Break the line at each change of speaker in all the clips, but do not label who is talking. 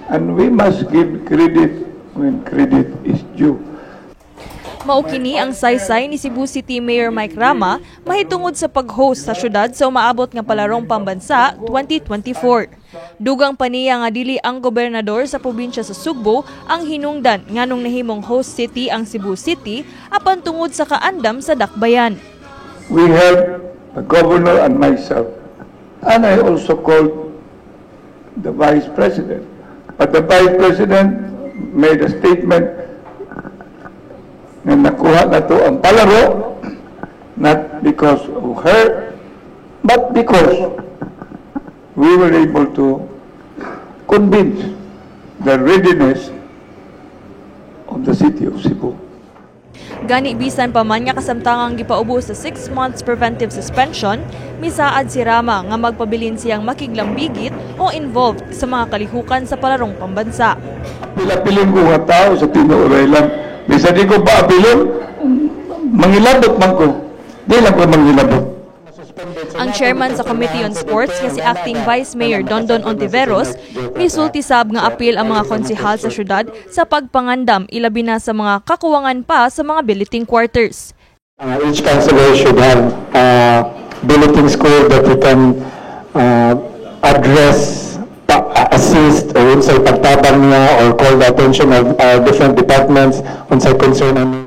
And we must give credit when credit is due.
Mao kini ang saysay ni Cebu City Mayor Mike Rama mahitungod sa pag-host sa syudad sa umaabot nga Palarong Pambansa 2024. Dugang pa niya nga dili ang gobernador sa probinsya sa Sugbo ang hinungdan nganong nahimong host city ang Cebu City, apan tungod sa kaandam sa dakbayan.
We have the governor and myself. And I also called the vice president. But the vice president made a statement na nakuha na to ang palaro, not because of her, but because we were able to convince the readiness of the city of Cebu.
Gani bisan pa man nga kasamtangang gipaubo sa 6 months preventive suspension, misaad si Rama nga magpabilin siyang makiglambigit o involved sa mga kalihukan sa Palarong Pambansa.
Pila-piling ko nga tao sa tinuoray lang. Bisan di ko pa apilon, mangilabot man ko. Di lang ko manghilabot.
Ang chairman sa Committee on Sports nga si Acting Vice Mayor Dondon Ontiveros, misulti sab nga apil ang mga konsehal sa syudad sa pagpangandam, ilabi na sa mga kakuwangan pa sa mga billeting quarters.
Each councilor should have a billeting school that he can address, assist, or unsay pagtabang niya or call the attention of different departments unsay concern ani.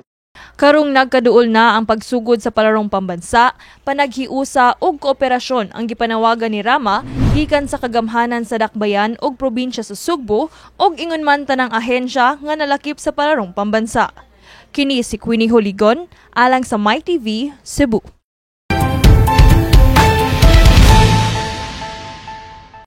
Karong nagkaduol na ang pagsugod sa Palarong Pambansa, panaghiusa ug kooperasyon ang gipanawagan ni Rama gikan sa kagamhanan sa dakbayan ug probinsya sa Sugbo ug ingon man tanang ahensya nga nalakip sa Palarong Pambansa. Kini si Queenie Holigon alang sa MyTV Cebu.